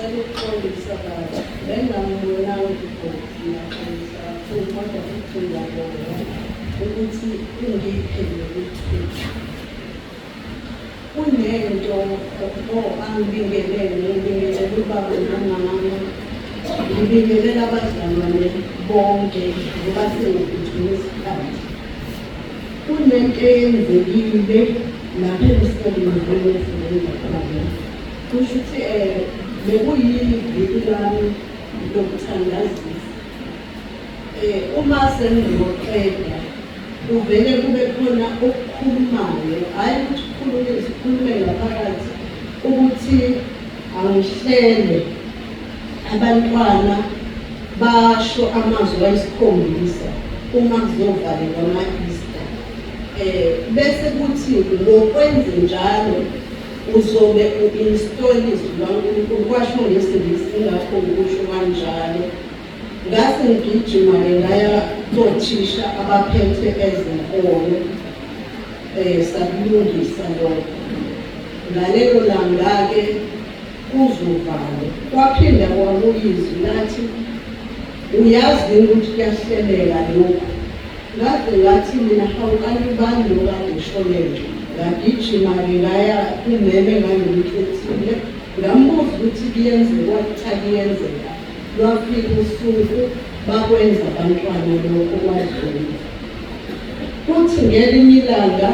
Ngicela ukuxolisa baba, bengingambonanga ubhuti, ngiyaxolisa kakhulu kodwa futhi ngiyabonga ukuthi ungiphe leli thuba. Kunento oh angibingelele, ngibingelele ubaba nomama, ngibingelela abazalwane bonke ngoba sengiphuthuma isikhathi. Kunento eyenzekile lapha emsebenzini engisebenza khona. Kusho ukuthi bekuyiviki lami lokuthandazisa. Uma sengizoqeda kuvele kube khona okukhulumayo, hhayi ukuthi ukhulume sikhulume ngaphakathi ukuthi angihlele abantwana basho amazwi ayisikhombisa uma kuzovalelwa ama-Easter. Bese kuthi ngokwenze njalo uzobe u-install izwi likaNkulunkulu, kwasho ngesiNgisi ingakho ngikusho kanjalo. Ngase ngigijima-ke ngaya kothisha abaphethe ezenkolo sakulungisa lokho. Ngalelo langa-ke kuzovalwa. Kwaphinda kwabuya izwi lathi, uyazi yini ukuthi kuyahleleka lokhu? Ngaze ngathi mina hawu kanti ubani lo kade esho le nto? Ngagijima-ke ngaya kumeme engangimkhethile, ngambuza ukuthi kuyenzeka, wathi cha kuyenzeka. Lwafika usuku bakwenza abantwana lokho kwadlula. Kuthi ngelinye ilanga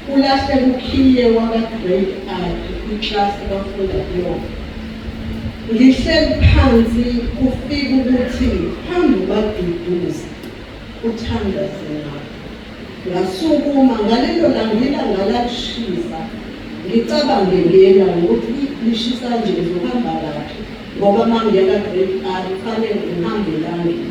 kulahleka ukhiye waka-grade R, iklasi abafunda kuyona. Ngihleli phansi kufika ukuthi phambi ubaduduze uthandaze nabo. Ngasukuma ngalelo langa ilanga lalishisa ngicabange ngelanga ukuthi lishisa nje ngizohamba kahle ngoba uma ngiya ka-grade R kufanele ngihambe elangeni.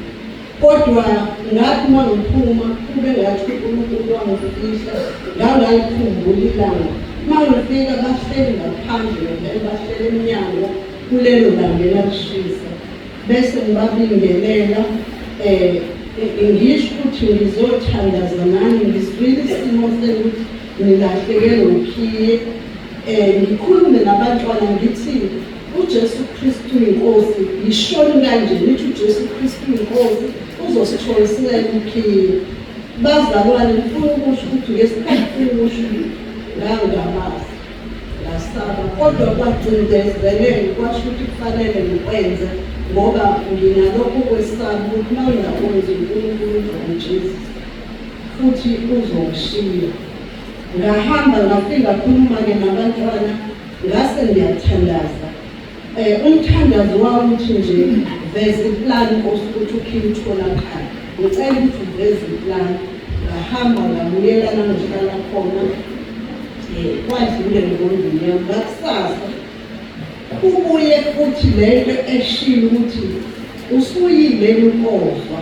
Kodwa ngathi uma ngiphuma kube ngathi uNkulunkulu wangifihla ngangalikhumbula ilanga. Uma ngifika bahleli ngaphandle ngempela bahleli emnyango kulelo langa elalishisa. Bese ngibabingelela eh ngisho ukuthi ngizothandaza nani ngizwile isimo senu ukuthi nilahlekelwe ukhiye ngikhulume nabantwana ngithi uJesu Kristu inkosi yishoni kanje nithi uJesu Kristu inkosi uzositholisela ukhiye. Bazalwane ngifuna ukusho ukuthi ngesikhathi ukusho ngangabazi ngasaba kodwa kwacindezeleka kwasho ukuthi kufanele ngikwenze ngoba nginalokho kwesaba ukuthi uma ngingakwenzi uNkulunkulu uzongijezisa futhi uzongishiya. Ngahamba ngafika ngakhuluma-ke nabantwana ngase ngiyathandaza. Umthandazo wawuthi nje veza iplani Nkosi ukuthi ukhile utholakale. Ngicela ukuthi uveze iplani. Ngahamba ngabuyela la ngihlala khona. Kwadlule engqondweni yami ngakusasa kubuye futhi lento eshilo ukuthi usuyile ukozwa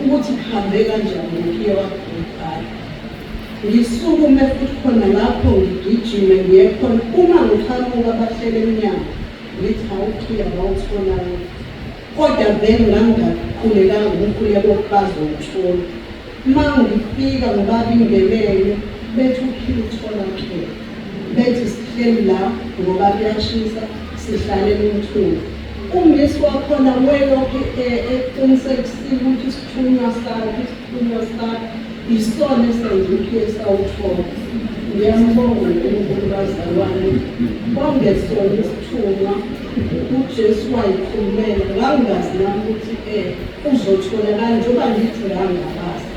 ukuthi kuhambe kanjani ngokhiye wakho. Ngisukume futhi khona lapho ngigijime ngiye khona uma ngiqhamuka bahlele emnyango ngithi awukhiya bawutholanga kodwa vele ngangingakhulekanga umkhuleko bazowuthola uma ngifika ngibabingelele bethi ukhiya utholakele bethi sihleli la ngoba kuyashisa sihlalela umthunzi umisi wakhona welokhu eqinisekisile ukuthi isithunywa sakhe isithunywa sakhe Isona esenza uKristu awuthola. Ngiyambonga uNkulunkulu bazalwane. Kwangesona isithunywa uJesu wayikhulumela ngangingazi nami ukuthi uzotholakala njengoba ngithi ngangabazi.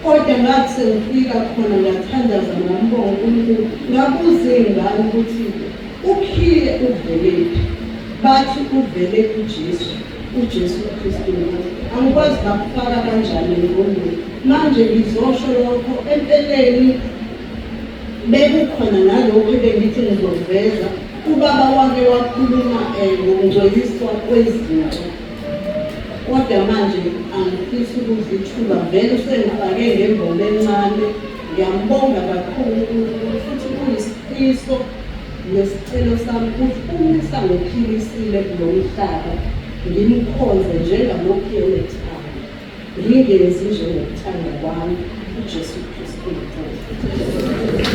Kodwa ngathi sengifika khona ngathandaza ngambonga uNkulunkulu ngabuza iy'ngane ukuthi ukhiye uvelephi bathi uvele kuJesu uJesu Kristu Inkosi. Angikwazi bakufaka kanjani engqondweni. Manje ngizosho lokho empeleni bekukhona nalokhu ebengithi ngizokuveza. Ubaba wake wakhuluma ngokungcweliswa kwezinto. Kodwa manje angifisi ukudla ithuba vele usengifake ngembolo encane. Ngiyambonga kakhulu uNkulunkulu futhi kuyisifiso Nesicelo sami ukuthi uma esangiphilisile kulo mhlaba ngimkhonze njengalokhu yena ethanda, ngingenzi njengokuthanda kwami. UJesu Kristu iNkosi.